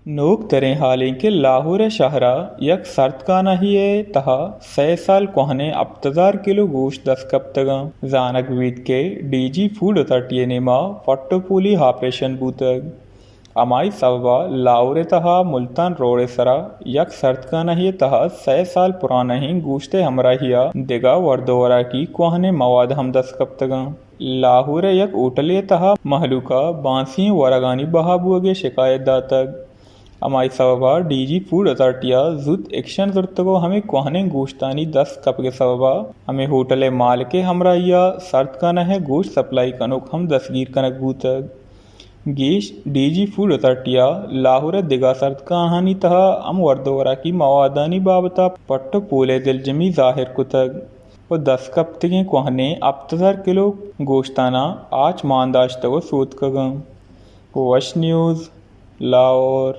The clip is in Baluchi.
نوک تریں حال ایں کہ لاہور ءِ شہر ءَ یک سردکانہی ءِ تہا سئے سال کوہنیں ہپت ہزار کلو گوشت دست کپتگاں۔ زانگ بیت کہ ڈی جی فوڈ اتھارٹی ءِ نیما پٹ ءُ پولی آپریشن بوتگ۔ ہمائی سبب ءَ لاہور ءِ تہا ملتان روڈ ءِ سرا یک سردکانہی ءِ تہا سئے سال پرانہیں گوشت ءِ ہمراہی ءَ دگہ ورد ءُ وراکی کوہنیں مواد ہم دست کپتگاں۔ لاہور ءِ یک ہوٹلے ءِ تہا مہلوک ءَ بانسی ئیں ورگانی بہا بوگ ءِ شکایت داتگ۔ ہمائی سبب ءَ ڈی جی فوڈ اتھارٹی ءَ زوت ایکشن زرتگ ءُ ہمے کوہنیں گوشتانی دست کپگ ءِ سبب ءَ ہمے ہوٹل ءِ مالک ءِ ہمراہی ءَ سردکانہ ءِ گوشت سپلائی کنوک ہم دستگیر کنگ بوتگ۔ گیش ڈی جی فوڈ اتھارٹی ءَ لاہور ءِ دگہ سردکانہانی تہا ہم ورد ءُ وراکی موادانی بابت ءَ پٹ ءُ پول ءِ دلجمی ظاہر کتگ ءُ دست کپتگیں کوہنیں ہپت ہزار کلو گوشتاناں آچ مان داشتگ ءُ سوتکگاں۔ وش نیوز، لاہور۔